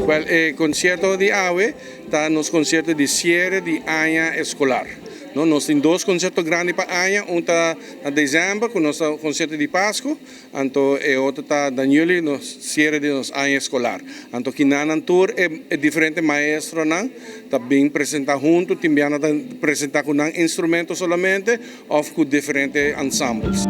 Wel, e concierto di awe ta nos concierto di cierre di aña escolar. No, nos tin dos concierto grandi pa aña, un ta na december cu nos ta concierto di Pascu, Anto e otro ta dan juli nos cierre di nos aña escolar. Anto kinanan tur e e diferente maestronan ta bin presenta hunto, tin biaha nan ta presenta cu nan instrumento solamente of cu diferente ensembles.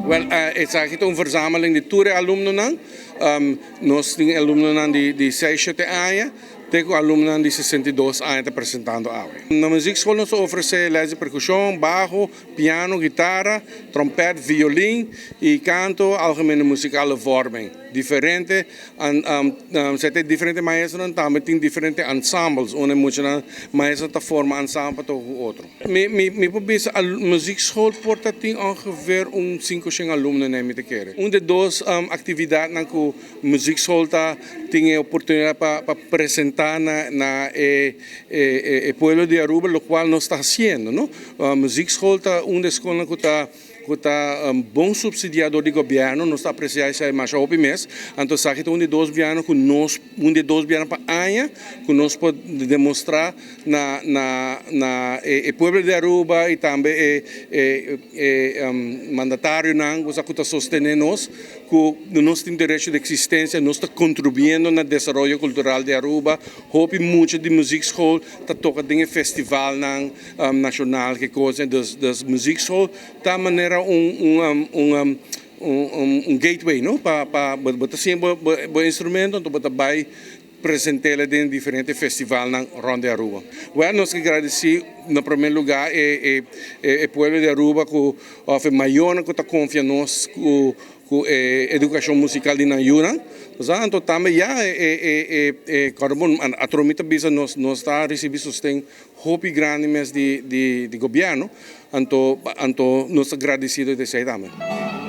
Wel, esaki ta un verzameling di tur e alumnonan. Nos tin alumnonan di seis, shete aña. Te ku alumnonan di 62 aña ta presentando awe. Na muziekschool nos ta ofresé les di perkushon, baho, piano, gitara, trompèt, violin i kanto, algemene muzikale vorming. Diferente sete diferente maestronan tambe tin diferente ensembles unda e muchanan maestro ta forma ensemble pa toka ku otro. Mi mi por bisa muziekschool por ta tin ongeveer un sinkoshen alumno nei mi ta kere. Un di dos aktividatnan ku Muziekschool ta tin e oportunidad pa pa presenta na na e e pueblo di Aruba locual nos ta haciendo no. Muziekschool ta un di e scolnan cu ta cu ta bon subsidia door di gobierno, nos ta aprecia esey masha hopi mes, anto esaki ta un di dos bianan cu nos un di dos bianan pa aña cu nos por demostra na na na e e pueblo di Aruba y tambe e e e mandatarionan cu ta sostene nos Cu nos tin derecho di existencia, nos ta contribuyendo na desaroyo cultural di Aruba. Hopi mucha di muziekschool ta toca den e festivalnan nacional ke cos. Dus dus muziekschool ta manera un un un un gateway no pa pa bo ta siña bo bo instrumento anto bo ta bay present'el den diferente festivalnan rond di Aruba. Well nos ke gradeci na prome lugar e e pueblo di Aruba cu of e mayornan cu ta confia nos cu cu e educacion musical di nan yunan. Sa anto tambe ya e e e e Carbon atro mi ta bisa nos nos ta ricibi sosten hopi grandi mes di di di gobierno anto anto nos ta gradecido di esey tambe.